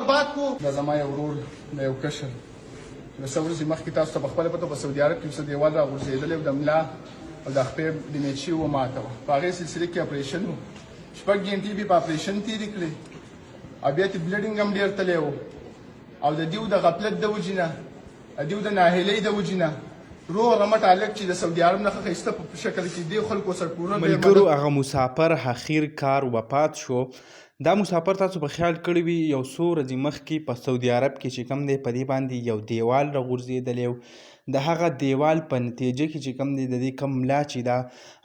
برباد کو. دا زما یو ورور د یو کشر د څه ورځې مخکې تاسو ته په خپله پته په سعودي عرب کې څه دیوال راغورځېدلی او د ملا او د خپې ډیمیج شوي و ماته وه. په هغې سلسلې کې اپریشن و، 6 ګنټې بې په اپریشن تېرې کړې او بیا ترې بلډینګ هم ډېر تللی و. او د دیو د غفلت د وجې نه، د دیو د ناهیلۍ د وجې نه روغ رمټ هلک چې د سعودي عرب نه ښه ښایسته په شکل کې دې خلکو سره پوره ملګرو هغه مسافر اخیر کار وفات شو. دا مسافر تاسو په خیال کړی وي یو څو ورځې مخکې په سعودي عرب کې چې کوم دی په دې باندې یو دیوال راغورځېدلی و. د هغه دیوال په نتیجه کې چې کوم دی د دې کوم ملا چې ده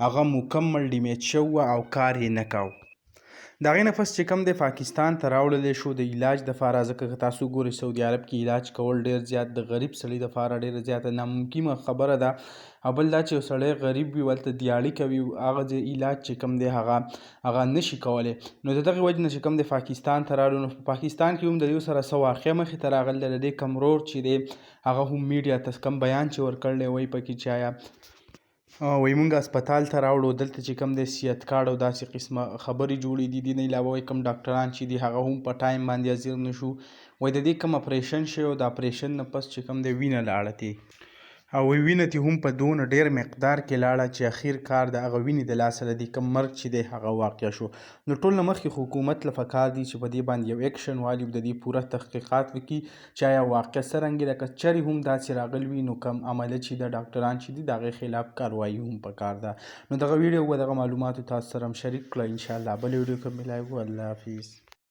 هغه مکمل ډیمیج شوی او کار یې نه کاوه. د هغې نه پس چې کوم دی پاکستان ته راوړلی شو د علاج دپاره، ځکه که تاسو ګورئ سعودي عرب کې علاج کول ډېر زیات د غریب سړي دپاره ډېره زیاته ناممکنه خبره ده. او بل دا چې یو سړی غریب وي هلته دیاړي کوي هغه ځای علاج چې کوم دی هغه نشي کولی. نو د دغې وجې نه چې کوم دی پاکستان ته راغلو. نو په پاکستان کې هم د یو سره څه واقعه مخې ته راغلې ده. د دې کوم ورور چې دی هغه هم میډیا ته کوم بیان چې ورکړی وایي پکې چې آیا وایي مونږ هسپتال ته راوړو دلته چې کوم دی صحت کارډ او داسې قسمه خبرې جوړې دي. دې نه علاوه وایي کوم ډاکټران چې دي هغه هم په ټایم باندې حاضر نه شو. وایي د دې کوم اپریشن شوی او د اپریشن نه پس چې کوم دی وینه لاړه تې او وایي وینه تې هم په دونه ډېر مقدار کې لاړه چې اخیر کار د هغه وینې د لاسه د دې کوم مرګ چې دی هغه واقع شو. نو ټول نه مخکې خو حکومت له پکار دي چې په دې باندې یو اکشن والي او د دې پوره تحقیقات وکړي چې آیا واقع څرنګه ده. که چېرې هم داسې راغلي وي نو کم عمله چې ده ډاکټران چې دي د هغې خلاف کاروايي هم پکار ده. نو دغه ویډیو و دغه معلوماتو تاسو سره هم شریک کړه. انشاءالله بله ویډیو کې ملایو. الله حافظ.